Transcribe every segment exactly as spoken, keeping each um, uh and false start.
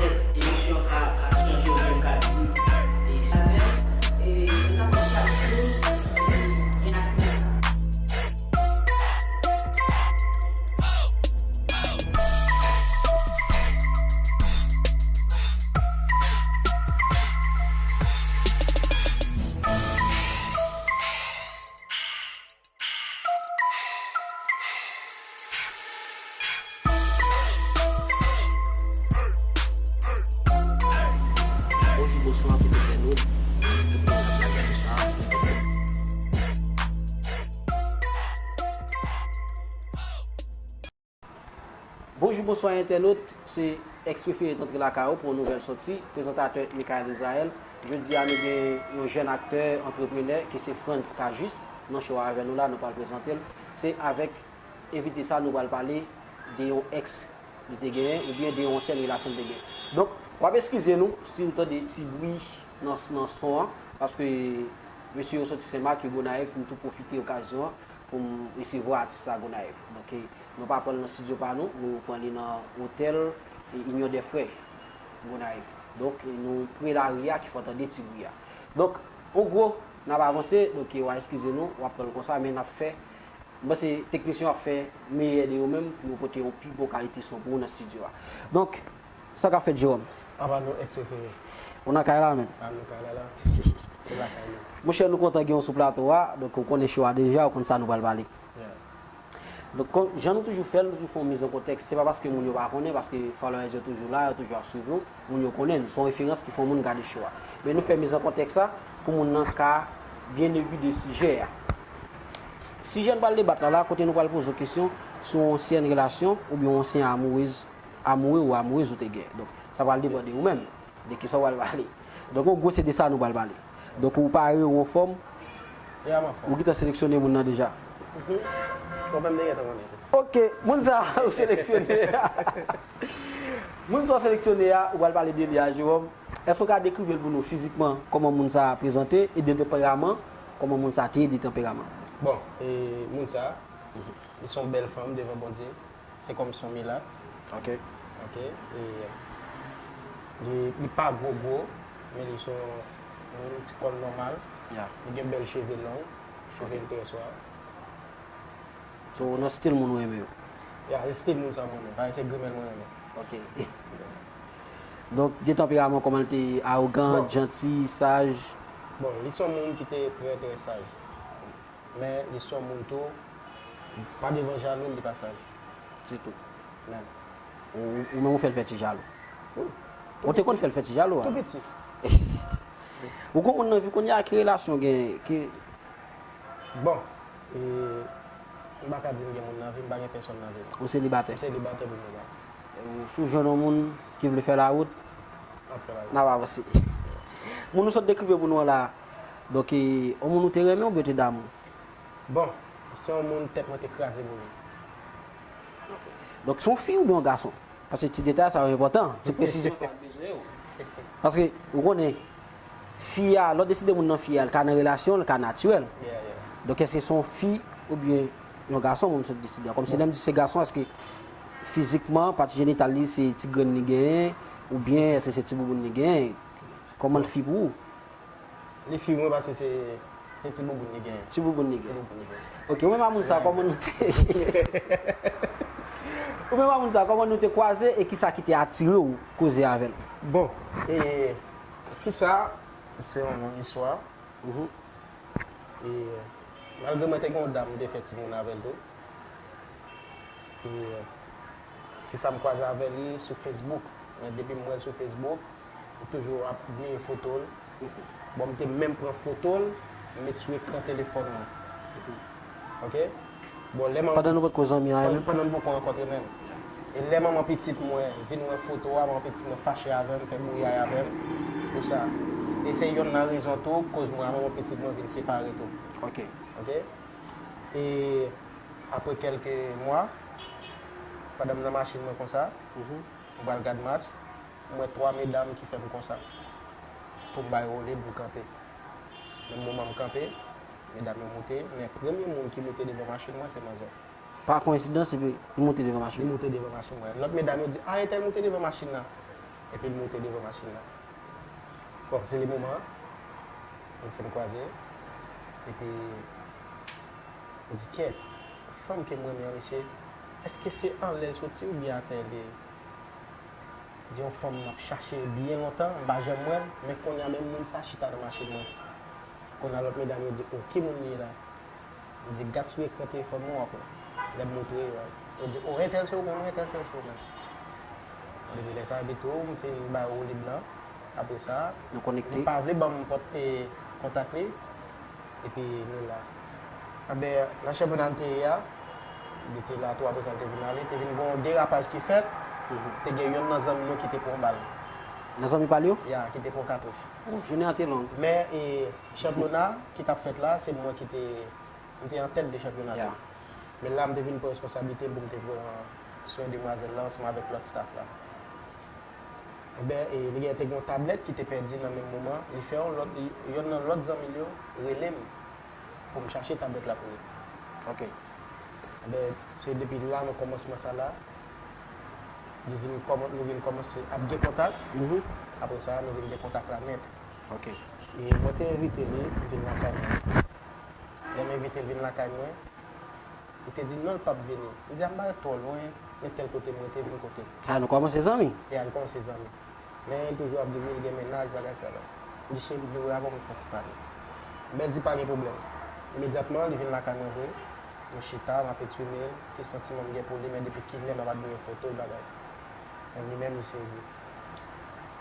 Emisyon ka, ka chanje, ou menm ka di, e sa fè, e, nou ka fè chak jou, e, gen aktivite. Bonjou, bonswa tout entènot, tout moun k ap gade sa. Bonjou, bonswa entènot, se ex prefere t antre lakay ou pou yon nouvèl sòti, prezantatè Michael Israël. Jodi a nou gen yon jèn aktè, antreprenè ki se Frantz Cajuste. Nan show a avè nou la, nou pral prezante l. Se avèk envite sa nou pral pale de yon ex li te genyen oubyen de yon ansyen relasyon li te genyen. Donk, w ap eskize nou si w tande ti bri nan, nan son an, paske mesye yo soti Senmak, yo Gonayiv, m tou pwofite okazyon an pou m resevwa atis sa Gonayiv. Donk, e, nou pa pran l nan estidyo pa nou, nou pran li nan otèl, e, Union des Frères Gonayiv. Donk, e, nou pre lari a ki fè w tande ti bri a. Donk, an gwo, n ap avanse, donk, e, w a eskize nou, w ap pran l konsa, men n ap fè, m panse teknisyen yo ap fè meyè de yo menm pou yo pote yon pi bon kalite son pou ou nan estidyo a. Donk, sa k ap fèt, Jerome? Apa nou ex prefere. Ou nan kay la menm? A, nou kay la la. Se lakay nou. Monchè, nou kontan gen w sou plato a. Donk, ou konnen show a deja, ou konn sa nou pral pale. Yeah. Donk, kon, jan nou toujou fè l, nou toujou fè yon miz an kontèks. Se pa paske moun yo pa konnen, paske followers yo toujou la, yo toujou ap swiv nou. Moun yo konnen n, se yon referans ki fè yon moun gade show a. Men nou fè miz an kontèks la pou moun nan ka byen epi de sijè a. Sijè n pral debat la, la, kote nou pral poze w kesyon sou yon ansyen relasyon oubyen yon ansyen amourez, amoure ou amourez ou te gen. Donk, sa pral depann de ou menm, de kisa w pral pale. Donk, an gwo, se de sa nou pral pale. Donk, ou pare, ou anfòm, ou gentan seleksyone moun nan deja. Mhm. Mwen menm, te gentan konnen. Ok, moun sa a, ou seleksyone a. Moun sa w seleksyone a, ou pral pale de li a, Jerome. Èske w ka dekrive l pou nou fizikman, kòman moun sa a prezante, e de tanperaman, kòman moun sa a te ye de tanperaman? Bon, e, moun sa a, li se yon bèl fanm devan Bondye. Se kòm se yon milat. Ok. Ok. E, li, li pa gwo gwo, men li se yon moun ti kòn nòmal. Yeah. Li gen bèl cheve long, cheve l trè swa. So, nan stil moun ou renmen yo? Ya, se stil moun sa mwen renmen. Paske se grimèl mwen renmen. Ok. Donk, de tanperaman, kòman l te ye? Awogan, bon, janti, saj? Bon, li se yon moun ki te trè, trè saj. Men li se yon moun tou, pa devan jalou, li pa saj. Ditou. Menm. Ou, ou menm ou fè l fè ti jalou? Wi. Ou te konn fè l fè ti jalou a? Tou piti. Ou gon moun nan vi w kounye a, ki relasyon w gen, ki... Bon, e, m pa ka di m gen moun nan vi m, m pa gen pèsòn nan vi m. Ou selibatè? M selibatè pou moman. E, si w jwenn yon moun ki vle fè lawout, n ap fè lawout, n ap avanse. Moun ou sot dekrive pou nou an la, donk, e, yon moun ou te renmen oubyen ou te damou? Bon, se yon moun tèt mwen te kraze pou li. Ok. Donk, se yon fi oubyen yon gason? Paske ti detay sa yo enpòtan, ti presizyon sa yo bezwen yo. Paske, ou konnen, fi a, lè w deside moun nan fi a, l ka nan relasyon, l ka natirèl. Yeah, yeah. Donk, èske se yon fi oubyen yon gason moun sot deside a? Kòmsi lè m di se gason, èske fizikman, pati jenital li, se ti grenn li genyen, oubyen èske se ti bouboun li genyen? Kòman l fi pou ou? Li fi mwen paske se, se ti bouboun li genyen. Ti bouboun li genyen. Ti bouboun li genyen. Ok, ou menm a moun sa, kòman nou te... Ou menm a moun sa, kòman nou te kwaze e kisa ki te atire w koze avè l? Bon, e, fi sa, se yon long istwa. Mhm. E, malgre mwen te gen yon dam, m te fè timoun avè l tou. E, fi sa m kwaze avè li sou Facebook. Men depi m wè l sou Facebook, li toujou ap bliye foto l. Bon, m te menm pran foto l, m met sou ekran telefòn mwen. Ok? Bon, lè manman... Pandan nou potko zanmi an menm? Pandan nou poko rankontre menm. E lè manman pitit mwen vin wè foto a, manman pitit mwen fache avè m, fè bouyay avè m, pou sa. E se yonn nan rezon tou, koz mwen a manman pitit mwen vin separe tou. Ok. Ok? E apre kèlke mwa, pandan m nan machin mwen konsa, mhm, m pral gad match, m wè twa medam ki fè m konsa. Pou m bay yo lib, m kanpe. Menm moman m kanpe, medam yo moute, men premye moun ki moute devan machin mwen, se manzè. Pa koyensidans, epi li moute devan machin. Li moute devan machin mwen. Lòt medam yo di, "A, entèl moute devan machin nan." Epi l moute devan machin nan. Bon, se le moman an, nou fin kwaze. Epi, m di, kèt, fanm ke m renmen an, mesye, èske se anlè l soti oubyen atè l ye? Di yon fanm m ap chache byen lontan, m pa janm wè l, men kounye a menm moun sa chita nan machin mwen. Kounye a lòt medam yo di, o, ki moun li ye la? M di, gad sou ekran telefòn mwen, w ap wè. Lè m montre yo, yo di, o, entèl se ou menm, wi, entèl, entèl se ou menm. Depi lè sa, epi tou, m fin ba yo woulib lan. Apre sa, nou konekte. Li pa vle ban m pòt, e, kontak li. Epi nou la. Anben, nan chanpyona m te ye a, li te la tou, apre sa, li te vin ale, te vin gen yon derapaj ki fèt. Mhm. Te gen yonn nan zanmi nou ki te pran yon bal. Nan zanmi pa l yo? Ya, ki te pran katouch. Oh, jounen an te long. Men, e, chanpyona ki t ap fèt la, se mwen ki te, m te an tèt de chanpyona tou. Ya. Men la, m te vin pran responsablite m pou m te pran swen demwazèl la ansanm avèk lòt staff la. Enben, e, li gen, te gen yon tablèt ki te pèdi nan menm moman. Li fè yon lòt, yonn nan lòt zanmi l yo rele m pou m chache tablèt la pou li. Ok. Enben, se depi la, nan kòmansman sa la, li vin kòman-, nou vin kòmanse ap gen kontak. Mhm. Apre sa, nou vin gen kontak la nèt. Ok. E mwen te envite li vin lakay mwen. Lè m envite l vin lakay mwen, li te di non, l p ap vini. M di, a, m parèt twò lwen, men tèl kote m rete, vin kote m. A, nou kòmanse zanmi? Ya, nou kòmanse zanmi. Men li toujou ap di, wi, li gen mennaj, bagay sa la. M di, cheri, m vle wè avè w, mwen fè yon ti pale. Men l di, pa gen pwoblèm. Imedyatman, li vin lakay mwen vre. Nou chita, m ap eksprime ki santiman m gen pou li, men depi kilè m ap admire foto l, bagay. Men li menm, li sezi.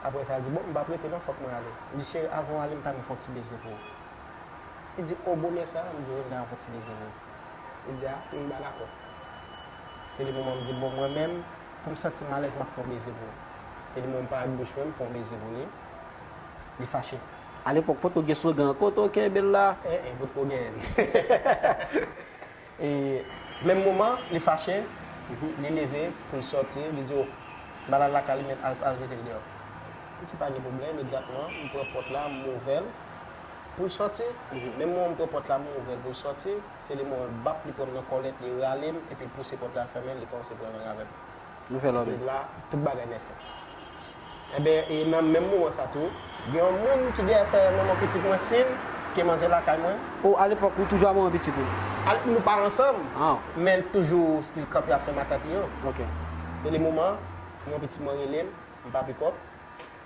Apre sa, l di, bon, m p ap rete non, fòk mwen ale. M di, cheri, avan w ale, m ta renmen fè yon ti beze pou ou. Li di, o, bonè sa? M di, wi, m ta renmen fè yon ti beze pou ou. Li di, a, m pa dakò. Se le moman m di, bon, mwen menm, pou m santi m alèz, m ap fè yon beze pou ou. Se le moman m parèt bouch mwen, m fè yon beze pou li. Li fache. Alepòk, potko gen slogan, kote w kenbe l la? En, en, potko genyen li. E menm moman, li fache, li leve pou l sòti, li di, o, m al lakay li, men al, al rete l deyò. M di, pa gen pwoblèm, imedyatman, m pran pòt la, m ouvè l pou l sòti. Mhm. Menm moman m pran pòt la, m ouvè l pou l sòti, se le moman bap li pran m nan kòlèt, li rale m, epi l pouse pòt la fèmen, li kòmanse pran lang avè m. Nou fè lòbèy. Epi la, tout bagay nèt fèt. Enben, e nan menm moman sa tou, gen yon moun ki genyen fè manman pitit mwen siy ke manzè lakay mwen. O, alepòk, ou toujou a manman pitit ou? Al-, nou pa ansanm, ah, men l toujou still kanpe ap fè matant li yo. Ok. Se le moman, manman pitit mwen rele m, m pa pikòp.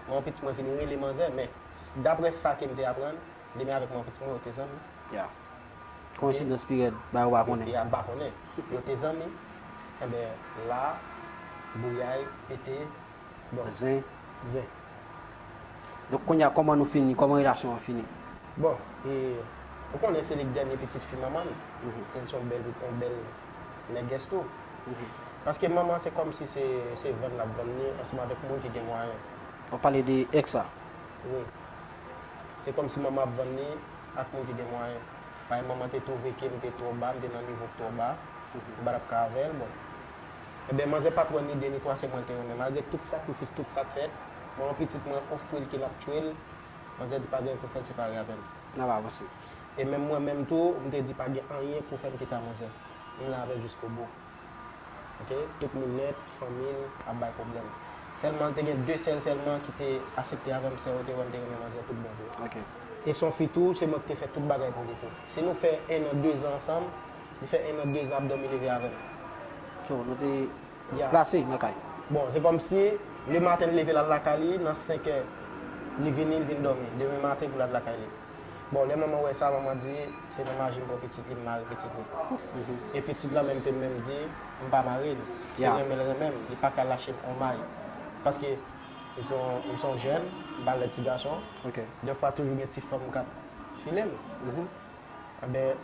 Manman pitit mwen vin rele manzè, men s-, daprè sa ke m te aprann, li menm avèk manman pitit mwen, yo te zanmi. Ya. Koyensidans pi rèd, bagay ou pa konnen. Ya, m pa konnen. Yo te zanmi. Enben, la, bouyay pete. Bon. Zen. Zen. Donk, kounye a, kòman nou fini? Kòman relasyon an fini? Bon, e, ou konnen se li k dènye pitit fi manman m. Mhm. E l se yon bèl, yon bèl nègès tou. Mhm. Paske manman, se kòmsi se, se vann l ap vann li ansanm avèk moun ki gen mwayen. W ap pale de èks la? Wi. Se kòmsi manman ap vann li ak moun ki gen mwayen. Paske manman te twouve ke m te twò ba, m te nan nivo k twò ba. Mhm. M pa t ap ka avè l, bon. Enben, manzè pa t wè ni de ni twa, se mwen l te renmen. Malgre tout sakrifis, tout sa k fèt, manman pitit mwen ofri l ke l ap tchwe l. Manzè di pa gen anyen k pou fè l separe avè m. N ap avanse. E menm mwen menm tou, m te di pa gen anyen k pou fè m kite a manzè. M la avè l jiskobou. Ok? Tout moun nèt, fanmi l ap bay pwoblèm. Sèlman, te gen de sèl sèlman ki te aksepte avè m, sè yo te wè m te renmen manzè tout bon vre. Ok. E se yon fi tou, se mwen ki te fè tout bagay pou li tou. Si nou fè en an, de zan ansanm, li fè en an, de zan ap dòmi leve avè m. So, nou te plase nan kay. Bon, se kòmsi, lematen l leve l al lakay li, nan senk è, li vini, li vin dòmi. Demen maten pou l al lakay li. Bon, lè manman wè sa, manman di, se nan maji m pran pitit li, m mare pitit li. Mhm. E pitit la menm te menm di, m pa mare l. Se renmen l renmen m, li pa ka lache m on may. Paske m se yon, m se yon jèn, m pa lè ti gason. Ok. Dèfwa toujou gen ti fanm k ap file m. Mhm. Enben,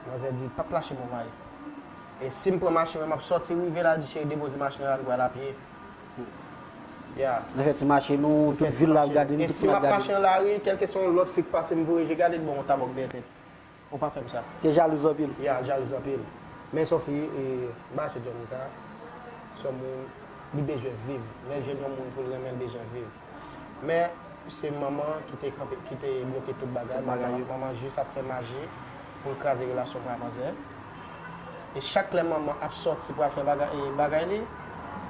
manzè di, p ap lache m on may. E si m pran machin mwen, m ap sòti rive la, di, cheri, depoze machin nan la, nou pral apye. Ya. N a fè ti mache nou, tout vil la ap gade nou, tout moun ap gade. E si m ap mache nan lari, kèlkeswa yon lòt fi k pase, m voye je gade l, bon, yon tabòk dèyè tèt. Ou pa fè m sa. Te jalouz anpil. Ya, jalouz anpil. Men Sophie, e, m pa achte djòb sa. Se yon moun, li bezwen viv. Lè jèn yon moun pou l renmen, l bezwen viv. Men, se manman ki te kanpe, ki te bloke tout bagay. Tout bagay yo. Manman, manman jis ap fè maji pou l kraze relasyon mwen ak manzè. E chak lè manman ap sòti pou al fè bagay, e, bagay li,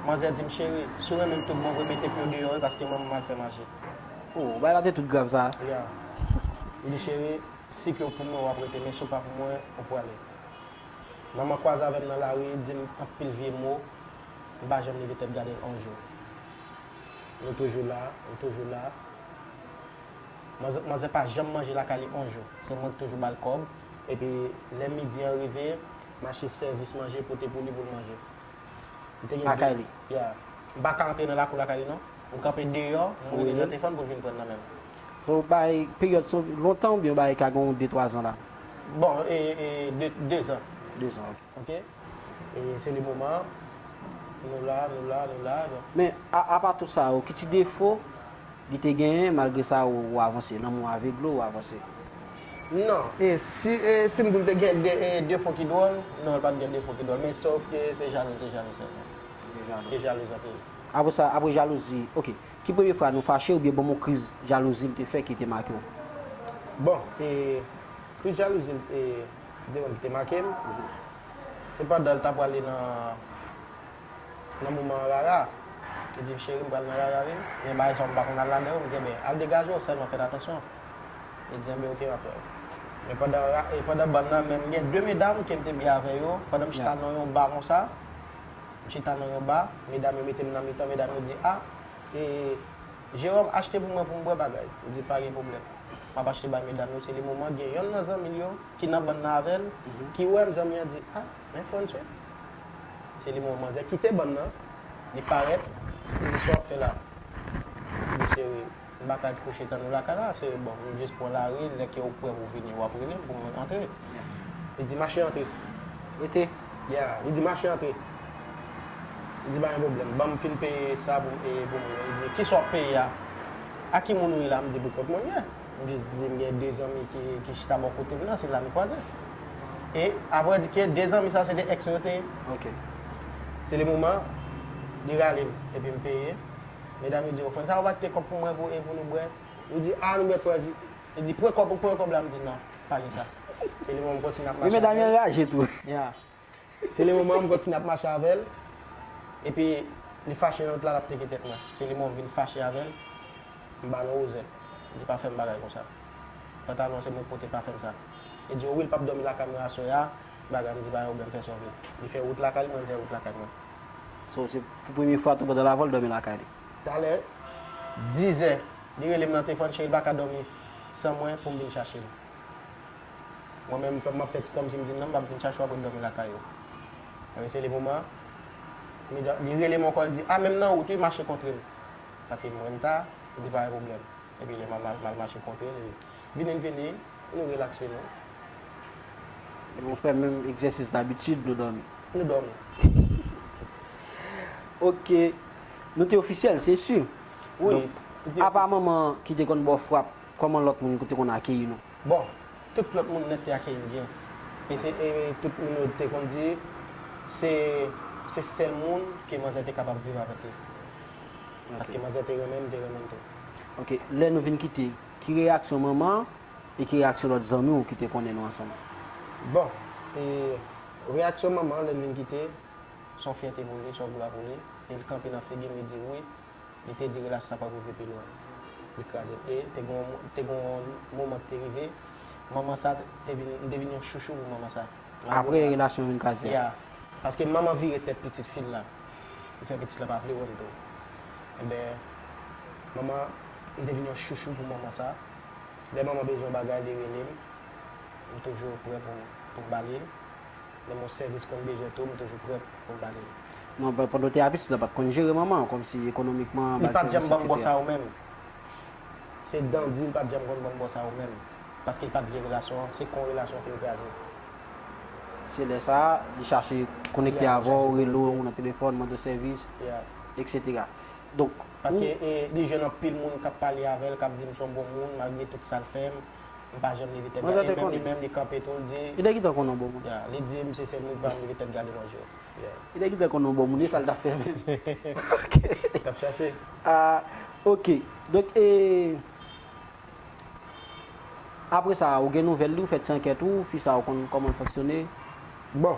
Manzè di m, cheri, si w renmen m tout bon vre, mete pye w deyò wi, paske manman m al fè manje. Oh, bagay la te tout grav sa. Yeah. Li di, cheri, si pye w pou mwen, w ap rete, men si w pa pou mwen, ou prale. Manman kwaze avè m nan lari, di m anpil vye mo, m pa janm leve tèt gade l yon jou. Nou toujou la, nou toujou la. Manzè, manzè pa janm manje lakay li yon jou. Se mwen ki toujou ba l kòb. Epi, lè midi an rive, m achte sèvis manje, pote pou li pou l manje. Li te gen lakay li. Yeah. M pa ka antre nan lakou lakay li, non. M kanpe deyò, m rele nan telefòn pou l vin pran nan men m. So, bay peryòd sa lontan oubyen bay ka gen de twa zan la? Bon, e, e, de, de zan. De zan, ok. Ok? E se le moman, nou la, nou la, nou la. Donk. Men, a, apa tout sa yo, ki ti defo li te genyen, malgre sa, ou, ou avanse? Lanmou avègle w, ou avanse? Non, e si, e si m di l te gen de, e, defo ki dwòl, non, l pa t gen defo ki dwòl, men sòf ke se jalou, l te jalou sèlman. Li te jalou. Li te jalou anpil. Apre sa, apre jalouzi, ok. Ki premye fwa nou fache oubyen bon, bon kriz jalouzi l te fè ki te make w? Bon, e, kriz jalouzi l te, de moun ki te make m. Se pandan l t ap prale nan, nan moman rara. Li di m, cheri, m pral nan rara, wi. Men bagay sa yo, m pa konn al ladan yo. M di, enben, al degaje w, sèlman fè atansyon. Li di, enben, ok, m ap fè. Men pandan ra-, e pandan bann nan, menm gen de medam ke m te byen avè yo, pandan m chita nan yon ba konsa, m chita nan yon ba, medam yo mete m nan mitan, medam yo di, a, e, Jeròm, achte pou mwen pou m bwè bagay. M di, pa gen pwoblèm. M ap achte bay medam yo, se le moman, gen yonn nan zanmi l yo, ki nan bann nan avè l, ki wè m, zanmi an di, a, men Frantz wi. Se li menm manzè kite bann nan, li parèt, li di, sa w ap fè la? Li di, cheri, m pa ka kouche tann ou lakay la, se bon, m jis pran lari, lè ke ou prè pou vini, w ap rele m pou mwen antre. Li di, mache antre. Rete. Yeah, li di, mache antre. Li di, pa gen pwoblèm, ban m fin peye sa pou, e, pou moun nan. Li di, kisa w ap peye a? A ki moun ou ye la? M di, pou kont mwen m ye. M jis di m gen de zanmi ki, ki chita bò kote m nan, se la nou kwaze. E apre di ke de zanmi sa se de èks mwen yo te ye. Ok. Se le moman, li rale m, epi m peye. Medam yo di, o, Frantz, sa ou pa kite kòb pou mwen pou, e pou nou bwè? M di, a, nou bwè twò. Li di, pran kòb ou, pran kòb la. M di, non, pa gen sa. Se le moman m kontinye ap mache avè l. Men medam yo anraje tou. Yeah. Se le moman m kontinye ap mache avè l. Epi, li fache lòt la, l ap teke tèt mwen. Se le moman m vin fache avè l. M ba l yon wozèt. Li di, pa fè m bagay konsa. Pantalon se mwen k pote, pa fè m sa. Li di, o wi, l p ap dòmi lakay mwen aswè a. Bagay, m di, pa gen pwoblèm, fè sa w vle. Li fè wout lakay li, mwen m fè wout lakay mwen. So, se pou premye fwa tou pandan l avè w, l dòmi lakay li? Talè, dizè, li rele m nan telefòn, cheri, l pa ka dòmi san mwen pou m vin chache l. Mwen menm, m ap fè ti kòmsi m di non, m p ap vin chache w, apre m dòmi lakay ou. Ebyen, se le moman, medam, li rele m ankò, li di, a, menm nan wout wi, mache kontre l. Paske mwen ta, m di pa gen pwoblèm. Epi lè m al, m al mache kontre l, vini n vini, nou relakse nou. Nou fè menm egzèsis dabitid, nou dòmi. Nou dòmi. Ok. Nou te ofisyèl, se si. Wi. Donk, apa manman ki te konn ba w frap, kòman lòt moun yo te konn akeyi nou? Bon, tout lòt moun nèt te akeyi m byen. E se, e tout moun yo te konn di, se, se sèl moun ke manzè te kapab viv avèk li. Ok. Paske manzè te renmen m, m te renmen l tou. Ok, lè nou vin kite, ki reyaksyon manman e ki reyaksyon lòt zanmi w ki te konnen nou ansanm? Bon, e reyaksyon manman lè n vin kite, se yon fyète pou li, se yon glwa pou li, e l kanpe nan figi m, li di wi, li te di relasyon sa p ap rive pi lwen. Li kraze l. E te gon, te gon moman ki te rive, manman sa te vin, m te vin yon chouchou pou manman sa. Apre relasyon vin kraze a. Yeah. Paske manman vire tèt pitit fi l la. Li fè pitit la pa vle wè m tou. Enben, manman, m te vin yon chouchou pou manman sa. Lè manman bezwen yon bagay, li rele m. M toujou prè pou, pou m ba li l. Lè m yon sèvis ke m bezwen tou, m toujou prè pou m ba li l. Non, pandan w te a pitit la, pa t konn jere manman, kòmsi ekonomikman, ba l sèvis, etsetera. Li pa t janm ban m bò sa yo menm. Se dandi, li pa t janm konn ban m bò sa yo menm. Paske li pa t vle relasyon an, se kon relasyon an fin kraze. Se lè sa a, li chache konekte avè w, rele w nan telefòn, mande w sèvis, etsetera. Donk, paske, e, li jwenn anpil moun k ap pale avè l, k ap di m se yon bon moun, malgre tout sa l fè m, m pa janm leve tèt gade. Manzè te konnen. Li menm, li kanpe tou, l di. Li te gentan konnen yon bon moun. Ya, li di m se sèl moun ki pa janm leve tèt gade l yon jou. Yeah. Li te gentan konnen yon bon moun, e sa l t ap fè menm. Ok. T ap chache. Ah, ok. Donk, e, apre sa, ou gen nouvèl li, ou fè ti ankèt ou, fi sa ou konn kòman l fonksyone? Bon,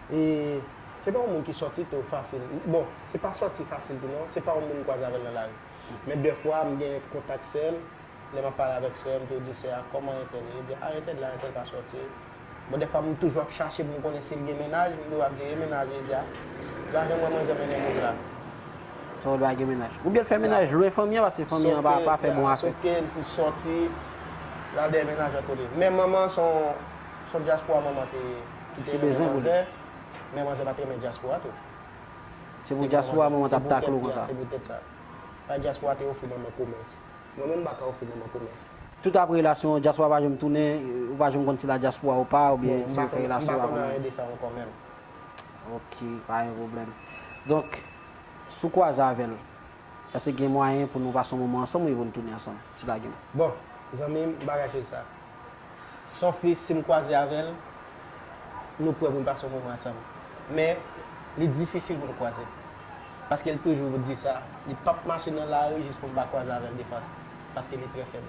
e, Se pa yon moun ki sòti tou fasil. Bon, se pa sòti fasil tou non. Se pa yon moun m kwaze avè l nan lari. Men dèfwa, m gen kontak sè l. Lè m ap pale avèk sè m, tou di sè a, kòman entèl ye? Li di, a, entèl la, entèl pa sòti. Bon, dèfwa, m toujou ap chache pou m konnen si l gen mennaj. M toujou ap di, e mennaj, li di, a, m pa janm wè manzè mennen moun la. Sa w dwe gen mennaj. Oubyen l fè mennaj lwen fanmi an, paske fanmi an pa, pa fè bon afè. Sòf ke li sòti, l al dèyè mennaj lòt kote. Men manman, se yon, se yon dyaspora manman te, ki te renmen manzè. Men manzè pa t renmen dyaspora tou. Se pou dyaspora manman t ap takle w konsa. Se poutèt sa. Paske dyaspora te ofri manman komès. Mwen menm m pa ka ofri manman komès. Tout apre relasyon an, dyaspora pa janm tounen, ou pa janm konn si la dyaspora ou pa, oubyen si yo fè relasyon avan menm. Bon, m pa konn anyen de sa ankò menm. Ok, pa gen pwoblèm. Donk, si w kwaze avè l, èske gen mwayen pou nou pase yon moman ansanm oubyen pou nou tounen ansanm, si ta gen? Bon, zanmi m, m pa kache w sa. Son fi, si m kwaze avè l, nou prè pou n pase yon moman ansanm. Men, li difisil pou n kwaze. Paske l toujou di sa, li p ap mache nan lari jis pou m pa kwaze avè l defas. Paske li trè fèb.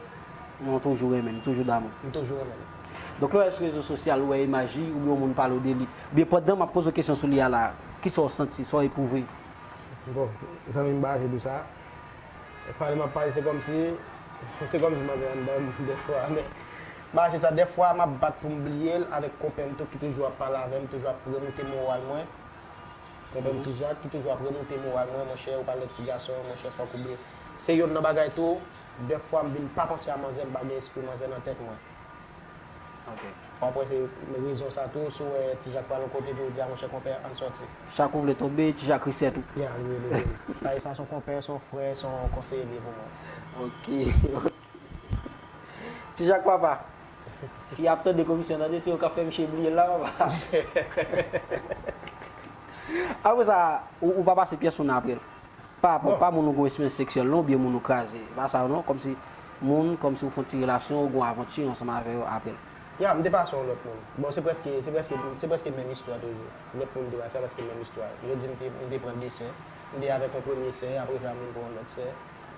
Men w toujou renmen l, toujou damou. M toujou renmen l. Donk, lè w al sou rezo sosyal, ou wè imaj li, oubyen yon moun pale w de li, oubyen pandan m ap poze w kesyon sou li a la, kisa w santi, sa w epwouve? Bon, zanmi m, m pa kache di w sa. Pale m ap pale, se kòmsi, se kòmsi manzè anndan m dèfwa, men m pa kache sa, dèfwa m ap bat pou m bliye l avèk konpè m tou ki toujou ap pale avè m, toujou ap remoute moral mwen. Konpè m Ti Jak ki toujou ap remoute moral mwen, monchè, ou pa lòt ti gason, monchè, fòk ou bliye. Se yonn nan bagay tou, dèfwa m vin pa panse a manzè, m pa gen espri manzè nan tèt mwen. Ok. W ap wè se rezon sa tou, si w wè Ti Jak pral yon kote, epi w di a, monchè, konpè, ann sòti. Chak ou vle tonbe, Ti Jak resèt ou. Ya, li rele vre. Sa e sa, se yon konpè, se yon frè, se yon konseye li ye pou mwen. Ok, ok. Ti Jak papa. Fi ap tande komisyon, tande se yo k ap fè misye bliye l la, papa. Apre sa, ou, ou pa pase pyès moun apre l. Pa rapò, pa moun ou gon eksperyans seksyèl non, oubyen moun ou kraze. E pa sa non, kòmsi moun, kòmsi ou fè yon ti relasyon, ou gon avanti ansanm avè yo apre l. Ya, m te pase yon lòt moun. Bon, se prèske, se prèske, se prèske menm istwa toujou. Lòt moun m te pase a prèske menm istwa. Yo di m te, m te pran de sè. M te avèk yon premye sè, apre sa m vin pran yon lòt sè.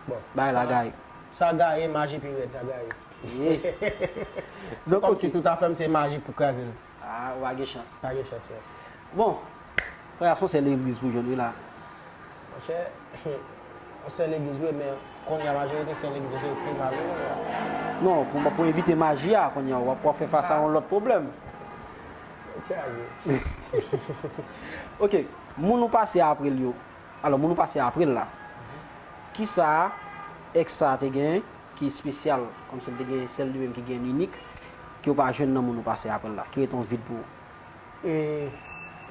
Bon, bagay la gaye. Sa gaye, maji pi rèd, sa gaye. Yeah. Donk, kòmsi tout afè m se maji pou kraze l. Ah, ou pa gen chans. Pa gen chans, wi. Bon, frè a, se yon sè legliz pou jwenn wi la. Monchè, yon sè legliz wi, men kounye a majorite sè legliz yo se yo k pi malere. Non, pou, pou evite maji a, kounye a, w ap, w ap fè fas a yon lòt pwoblèm. Tchage. Ok, moun ou pase apre l yo, alò, moun ou pase apre l la, kisa èks sa a te genyen ki espesyal, kòmsi l te gen sèl li menm ki gen inik, ke w pa jwenn nan moun ou pase apre l la, ki rete yon vid pou ou? E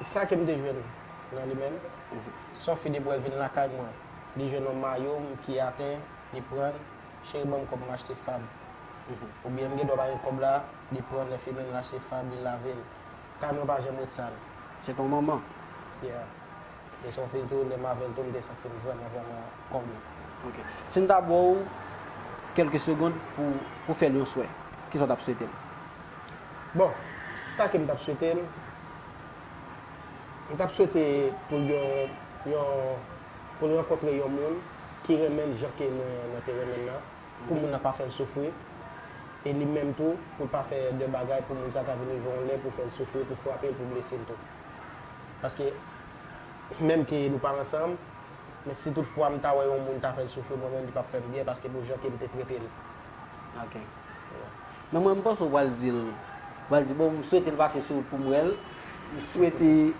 sa ke m te jwenn nan li menm, se yon fi depi w wè l vin lakay mwen, li jwenn yon mayo m ki atè, li pran l, cheri ban m kòb m achte fab. Oubyen m gen dwa pa gen kòb la, li pran l, lè fini l achte fab, li lave l. Kay mwen pa janm ret sal. Se t on manman. Yeah. E se yon fi tou, lè m avè l tou, m te santi m vrèman, vrèman konble. Ok. Si n ta ba w kèlke segonn pou, pou fè l yon swè, kisa w t ap swete l? Bon, sa ke m t ap swete l, m t ap swete pou l yon, yon, pou l rankontre yon moun ki renmen l jan ke mwen, mwen te renmen l lan. Pou moun nan pa fè l soufri. E li menm tou, pou l pa fè de bagay pou moun sa ta vin rive yon lè pou fè l soufri, pou frape l, pou blese l tou. Paske, menm ke nou pa ansanm, men si tout fwa m ta wè yon moun ta fè l soufri, mwen menm li p ap fè m byen, paske pou jan ke m te trete l. Ok. Men mwen, m panse w pral di l, w pral di, bon, m swete l pase sou wout pou m wè l, m swete li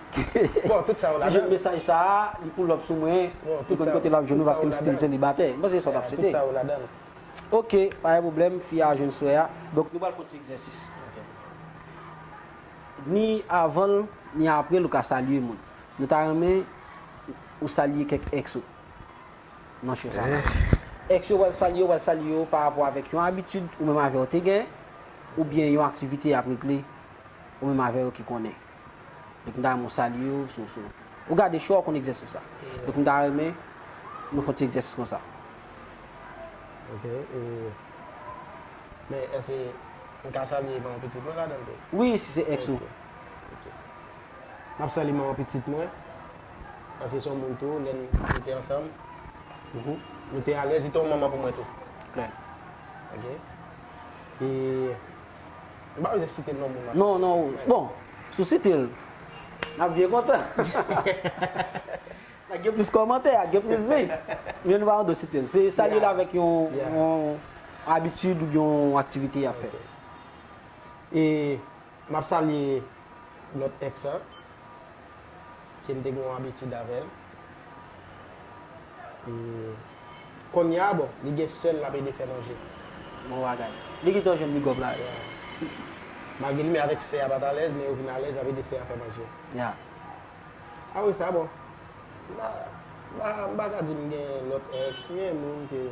jwenn mesaj sa a, li pull up sou mwen, li konn kote l ap jwenn ou, paske m still selibatè. M panse se sa w t ap swete. Tout sa yo ladan l. Ok, pa gen pwoblèm, fi a jwenn swè a. Donk, nou pral fè yon ti egzèsis. Ok. Ni avan l, ni apre l, ou ka salye moun. Nou ta renmen ou salye kèk èks ou nan show sa a. Èks yo pral salye, yo pral salye yo pa rapò avèk yon abitid ou menm avè yo te gen, oubyen yon aktivite y ap regle ou menm avè yo ki konnen. Donk, m ta renmen w salye yo sou, sou. Ou gade show a, ou konn egzèsis sa. Donk, m ta renmen nou fè yon ti egzèsis konsa. Ok, e, men èske m ka salye manman pitit mwen ladan l tou? Wi, si se èks ou. Ok, ok. M ap salye manman pitit mwen, paske se yon moun tou, lè n, nou te ansanm, nou te alèz, li te yon manman pou mwen tou. Klè. Ok. E, m pa bezwen site non moun nan. Non, non, bon, si w site l, N ap byen kontan. Gen plis kòmantè, gen plis zen. Men nou pa antre site l. Se salye l avèk yon, yon abitid oubyen yon aktivite y ap fè. E m ap salye lòt ex an, ke m te gen yon abitid avè l. E kounye a, bon, li gen sè l l ap ede fè manje. Bon bagay. Li gentan jwenn big up la. Malgre li menm avèk sè a pa t alèz, men yo vin alèz, l ap ede sè a fè manje. Ya. Apre sa, bon, m pa, m pa, m pa ka di m gen lòt ex, men moun ke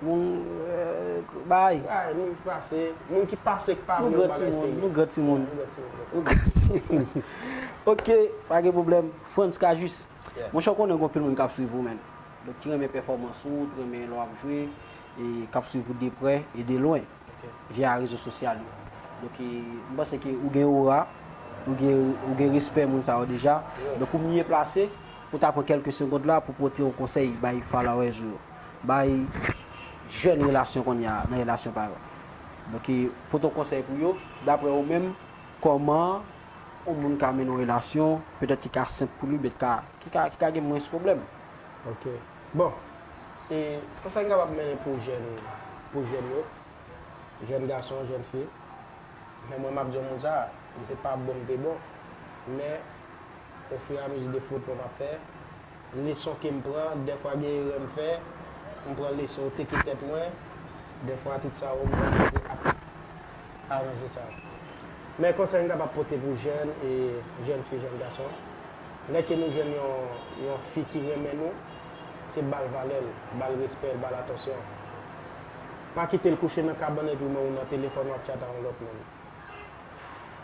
Moun, bay. Bay, moun ki pase, moun ki pase k pa vle yo bagay serye. Nou gran timoun, nou gran timoun. Nou gran timoun. Nou gran timoun. Ok, pa gen pwoblèm. Frantz Cajuste. Monchè, w konnen gen anpil moun k ap swiv ou, menn. Donk, ki renmen pèfòmans ou, ki renmen lè w ap jwe, e k ap swiv ou de prè e de lwen. Via rezo sosyal yo. Donk, e, m panse ke ou gen ora, ou gen, ou gen respè moun sa yo deja. Donk, ou byen plase pou ta pran kèlke segond la pou pote yon konsèy bay followers ou yo. Bay jèn relasyon kounye a nan relasyon pa yo. Donk, e, pote yon konsèy pou yo, daprè ou menm, kòman yon moun ka mennen yon relasyon, petèt ki ka senp pou li, men ka, ki ka, ki ka gen mwens pwoblèm. Ok. Bon, e, konsèy m kapab mennen pou jèn, pou jèn yo, jèn gason, jèn fi. Men mwen, m ap di yon moun sa, se pa bon m te bon. Men, ofiramizi de fot mwen m ap fè, leson ke m pran, dèfwa gen erè m fè, m pran leson, yo teke tèt mwen, dèfwa tout sa yo, m pran lese ap aranje sa. Men konsèy m kapab pote pou jèn, e jèn fi, jèn gason, lè ke nou jwenn yon, yon fi ki renmen nou, se ba l valè l, ba l respè l, ba l atansyon. Pa kite l kouche nan kabann epi w menm ou nan telefòn w ap tchat ak yon lòt moun.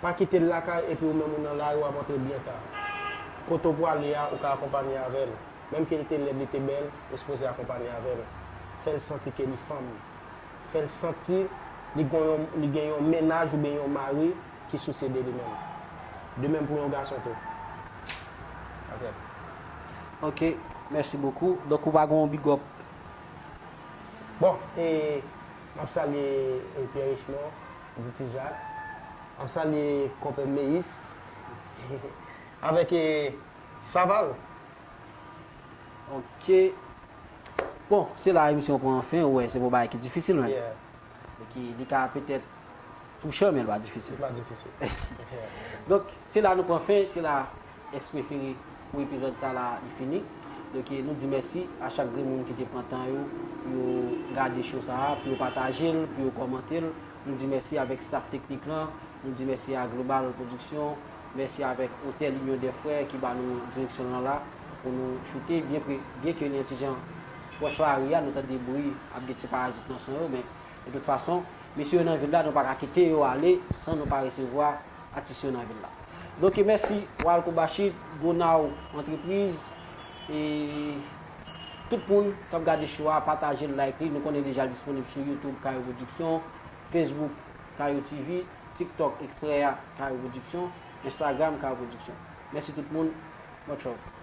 Pa kite l lakay epi ou menm ou nan lari w ap antre byen ta. Kote w pwale a, ou ka akonpanye avè l. Menm ke li te lèd, li te bèl, ou sipoze akonpanye avè l. Fè l santi ke li fanm. Fè l santi li gen yon, li gen yon mennaj oubyen yon mari ki sousye de li menm. De menm pou yon gason tou. Ok. Ok, mèsi bokou. Donk ou pa gen yon big up? Bon, e, m ap salye, e, Pierre Richemond, Diti Jacques. M ap salye konpè Meyis. Avèk, e, Saval. Ok. Bon, se la emisyon pran fen, ou wè, se pou bagay ki difisil menm. Donk, li ka petèt touchan, men li pa difisil. Li pa difisil. Donk, se la nou pran fen, se la ex prefere pou epizòd sa la, li fini. Donk, nou di mèsi a chak grenn moun ki te pran tan yo pou yo gade show sa a, pou yo pataje l, pou yo kòmante l. Nou di mèsi avèk staff teknik lan, nou di mèsi a Global Production, mèsi avèk Hotel Union des Frères ki ba nou direksyon lan la pou nou choute. Byen ke, byen ke li yon ti jan pwòch lari a, nou tande bri, ap gen ti parazit nan son yo, men de tout fason, mesye yo nan vil la, nou pa ka kite yo ale san nou pa resevwa atis yo nan vil la. Donk, mèsi Walco Bachit, Gonaw Entreprise, e tout moun k ap gade show a, pataje l, like li. Nou konnen deja l disponib sou YouTube, Kayo Production, Facebook, Kayo T V, TikTok, ekstrè a, Kayo Production, Instagram, Kayo Production. Mèsi tout moun. Much love.